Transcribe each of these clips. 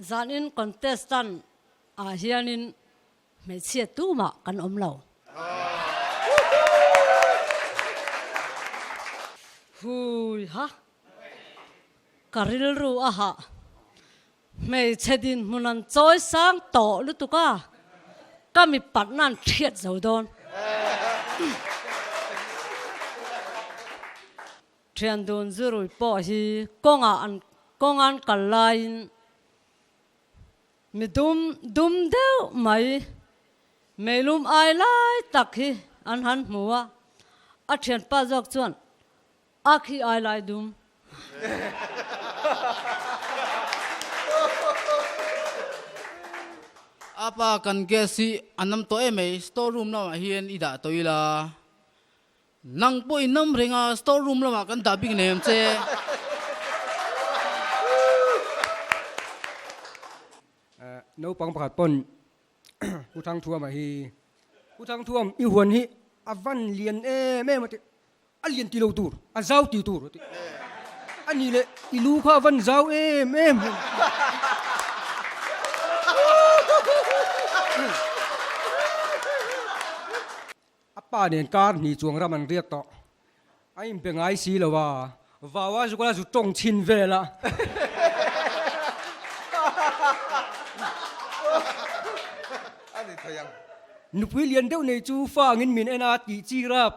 Zanin contestant ah hianin hmeichhia tumah kan awm lo. Hui ha, ka rilru a hah. Hmeichhe dinhmun an chawi sang tawh lutuk a, ka mi patna an hriat zo dawn. Thian dun zurui pawh hi kawngah an kawng an kal laiin mi dum dum deuh mai meilum ai lai tak hi an han hmu a, a thianpa zawk chuan A khi ai lai dum. Apa kan gas hi a nam tawh em mai, store room lamah hian i dah tawh ila. Nang pawh i nam reng a, store room lamah kan dah bik nei ang che. Naupang pakhat pawn Pu Thangthuama hi, Pu Thangthuam i huan hi a van lian em em a ti. A lian ti lo tur, a zau ti tur a ti. A ni leh i lu kha a van zau em em. A pa nen kar hnih chuang ram an riak tawh. A inbe ngai si lo a, vau a zuk a zu tawng chhin vel a. A ni thei ang. Nupui lian deuh nei chu fa angin min en a tih chi rap.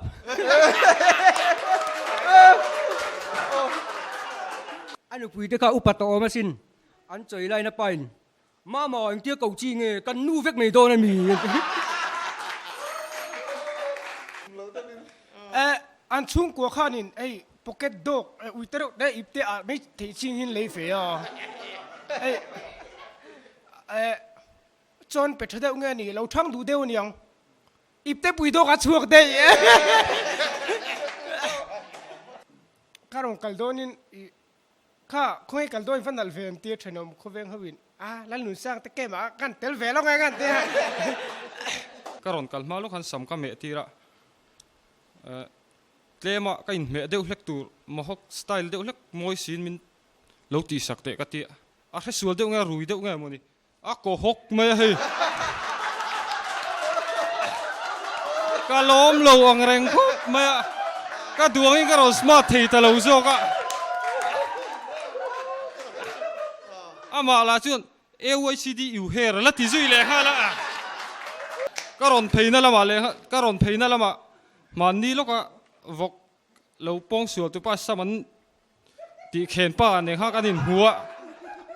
A nupui te kha upa tawh awm asin. An chawi lain a pain, Mama engtia ko chi nge kan nu vek mai dawn a mi? An chhungkua khanin hei pocket dog ui te reuh te ip te ah mai theih ching hin lei ve a. Hei Chuan pe tha deuh nge ni lo thang duh deuh aniang. Ipte pui dawk a chhuak daih e. Ka rawn kal dawnin i kha khawnge kal dawn va nalh ve an tia thenawm khawveng ho in a Lalnunsang te camp ah kan tel ve lo nge kan tia. Ka rawn kal hma lawk khan sam ka meh tir a, tlem a ka inhmeh deuh hlek tur mohawk style deuh hlek mawi siin min lo tihsak teh ka tia, a hresual deuh nge a rui deuh nge mawni A kaw hawk mai a hei. Ka lawm lo ang reng khawp mai a, ka duangin ka rawn smart thei ta lo zawk a. Amah lah chuan AYCD U hair a la ti zui leh nghal a. Ka rawn pheina lamah leh ka rawn pheina lamah hmanni lawka vawk lo pawng sual tupa sam an Tih khen pa nen kha kan inhmu a,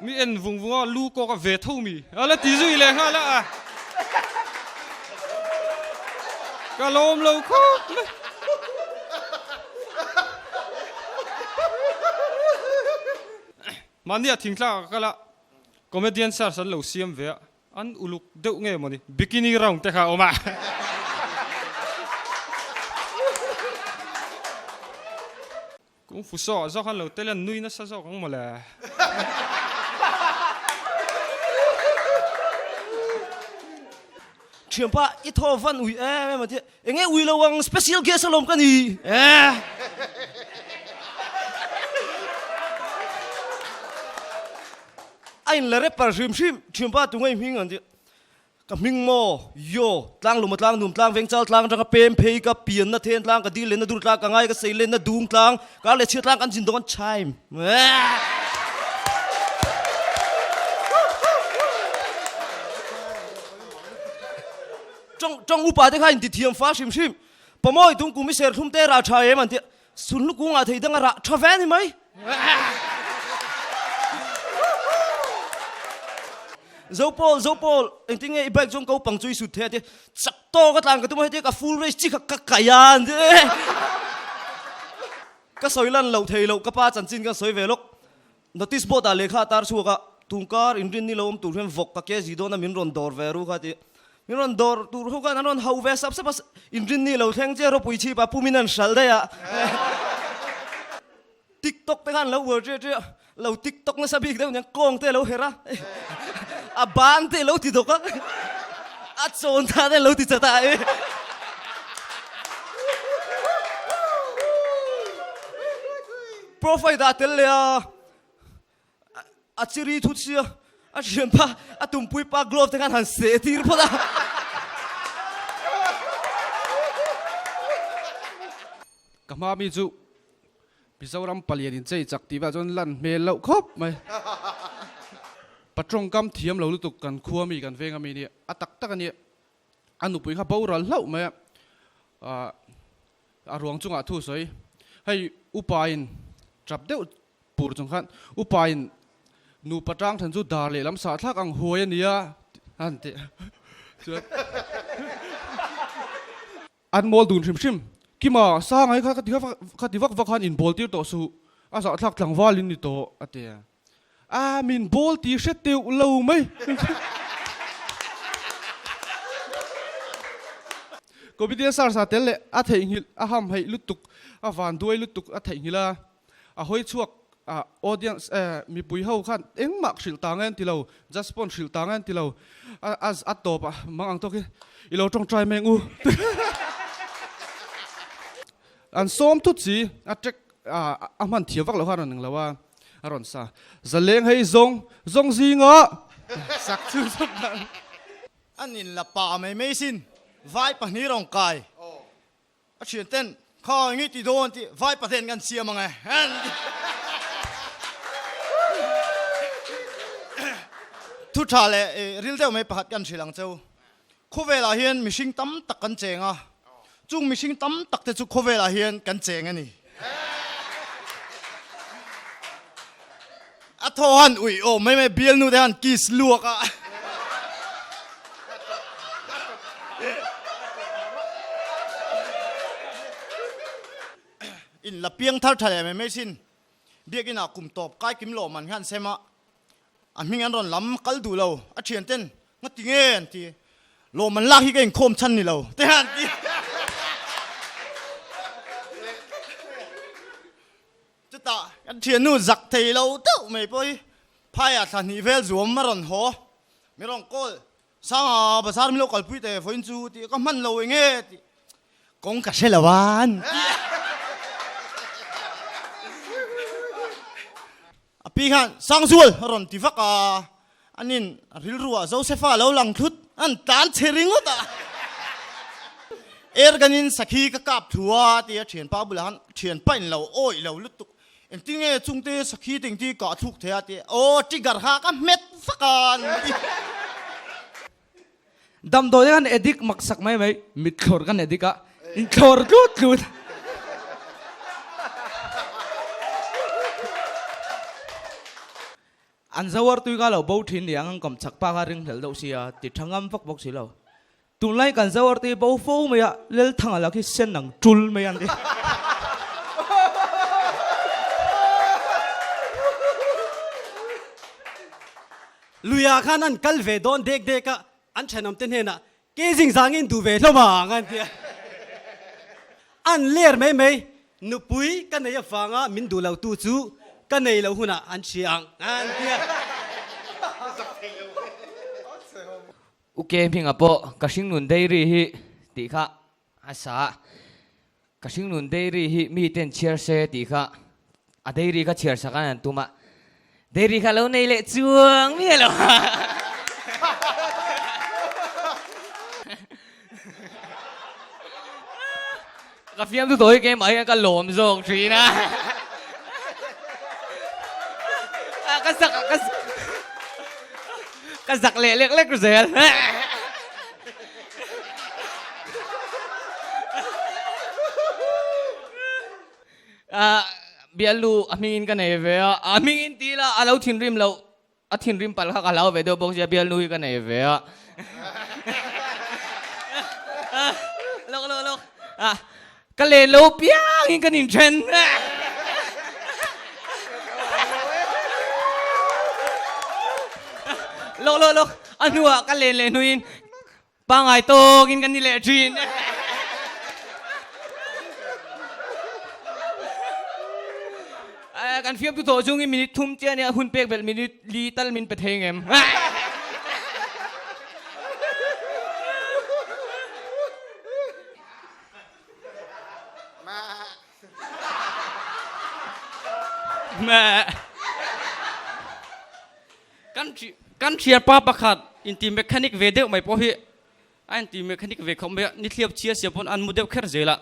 mi en vung vung a, lu kawk a ve tho mi a la ti zui leh nghal a, ka lawm lo khawp mai. Mahni a thingtlak a kal a, comedian search an lo siam ve a, an uluk deuh nge mawni, bikini round te kha a awm a. Kung fu saw ah zawk an lo tel an nui nasa zawk ang mawle. Thianpa i thaw van ui em em a tia, enge ui lo ang special guest alawm ka ni eh. A in la rapper hrim hrim thianpa tunge i hming an tia. Ka hming maw? Yo, tlang luma tlang num tlang veng chal tlang atanga pem phei ka pianna then tlang ka dil lenna dur tlang ka ngai ka sei lenna dung tlang kar leh chhia tlang kan zin dawn chime. Tawng tawng upa te kha in ti thiam fa hrim hrim. Pamawi tung kum i ser thlum te rah tha em an tia. Sunlu kungah thei dang a rah tha ve ni mai. Zopawl, Zopawl, engtin nge i bike chuan ko pang chu i sut thei a tia, chak tawk a tlan ka tum a hetia ka full race chi kha ka kai a an ti. Ka sawi lan loh thei loh ka pa chanchin ka sawi ve lawk. Notice board ah lehkha a tar chhuak a, tungkar inrin ni lo awm tur hian vawk ka ke zi dawn a min rawn dawr ve ru kha ti. Min rawn dawr tur ho khan an rawn hau ve sap sap a, inrin ni lo thleng che ropui chhip ah pumin an hralh daih a. Tiktok te khan lo uar ṭiah ṭiah, lo tiktok nasa bik deuh nia kawng te lo herh a, a ban te lo ti dawk a, a chawn ta te lo ti chat a. Profile dah tel leh a, a chiri thut sia. A thianpa, a tumpui pa glove te khan han seh tir phawt a. Ka hma mi chu Mizoram palian in chei chak tih vah chuan lan hmel loh khawp mai. Patrawng kam thiam lo lutuk kan khua mi kan veng ami nia a tak tak a nia. A nupui kha boral hlauh mai a, a ruang chungah thu sawi. Hei upa in tap deuh pur chung khan upa in nupa tang then chu dar lehlam sah thlak ang huai a nia a han ti chuan an mawl dun hrim hrim. Kima Sangai kha ka ti vak vak khan in bawl tir tawh suh a zahthlak tlangval in ni tawh a ti a. A min bawl ti hre teuh lo mai. Comedian star sa tel leh a theihnghilh a ham heih lutuk a van duai lutuk a theihnghilh a a hawi chhuak a audience eh mipui ho khan engmah hrilh ta nge an ti lo just pawn hrilh ta nge an ti lo a a a tawp a mang ang tawk hi i lo tawngtai mai ang u an sawm thut si a track a hman thiam vak lo khan a rawn eng lo a. A rawn sa. Zaleng hei zawng zawng zinga sak chu sak dan. An in la pa mai mai sin vai pahnih rawn kai a thian ten kha ngi ti dawn tih vai pathen kan siam ang e an ti. Thu tha leh ril deuh mai pakhat kan hrilh ang cheu. Khawvelah hian mihring tam tak kan cheng a, chung mihring tam tak te chu khawvelah hian kan cheng a ni. A thaw han uih awm mai mai bialnu te han kiss luak a. In la piang thar tha leh mai mai sin. Biakinah kum tawp kai kim lawm an hian sem a, a hming an rawn lam kal duh lo, a thian ten ngati nge an ti, lawm an lak hi ka inkhawm chhan ni lo te hian an ti. Chutah kan thiannu zak thei lo deuh mai pawh hi phaiah thla hnih vel zuam a rawn haw, mi rawn call Sanga bazar min lo kalpui teh vawiin chu tih ka hman lo eng e tih kawng ka hre lo an ti a. A pi khan Sangzual a rawn ti vak a, anin a rilru ah Josefa lo lang thlut an tlan che ringawt a. Erganin sakhi ka kap thu a ti a thianpa bulah khan thianpa in lo awih lo lutuk Engtin nge chungte sakhi te engti kah thluk thei a ti aw trigger kha ka hmet vak a an ti. Damdawi khan addict mak sak mai mai mithlawr kan addict a inthlawr tlut tlut. An zawar tui kha lo bo thin ni ang an kawm chak pa kha ring hlel deuh sia ti tha ngam vak bawk si lo. Tunlai kan zawar tui bo fo mai a Lelthanga lak hi sen ang tul mai an ti. Luia khan an kal ve dawn dek dek a, an thenawm te hnenah ke zing zangin duh ve hlawm ang an ti a. An ler mai mai, nupui ka nei avanga min duh lo tu chu ka nei lo hunah an hria ang an ti a. UK hmingah pawh ka hringnun dairy hi tih kha a sa a, ka hringnun dairy hi miten chhiar se tih kha a dairy kha chhiar sak an an tum a, dairy kha lo nei leh chuang miah lo a. Ka fiamtu tawh hi keimah hian ka lawm zawk thin a. Ka zak ka ka zak leh lek lek zel. Bialu a hmingin ka nei ve a, a hmingin ti ila a lo thinrim loh A thinrim palh kha ka hlau ve deuh bawk sia bialnu hi ka nei ve a. Lawk lawk lawk. Ah ka len lo piang in kan inthen. Lawk lawk lawk. A hnuah ka len leh hnuin Pangai tawkin kan ni leh thin. Kan fiamtu tawh chungin minute thum chiah nia hun pek belh minute li tal min pe thei ngem. Meh. Kan kan thianpa pakhat inti mechanic ve deuh mai pawh hi a inti mechanic ve khawp mai a, nithliap chhia siam pawn an mu deuh kher zel a.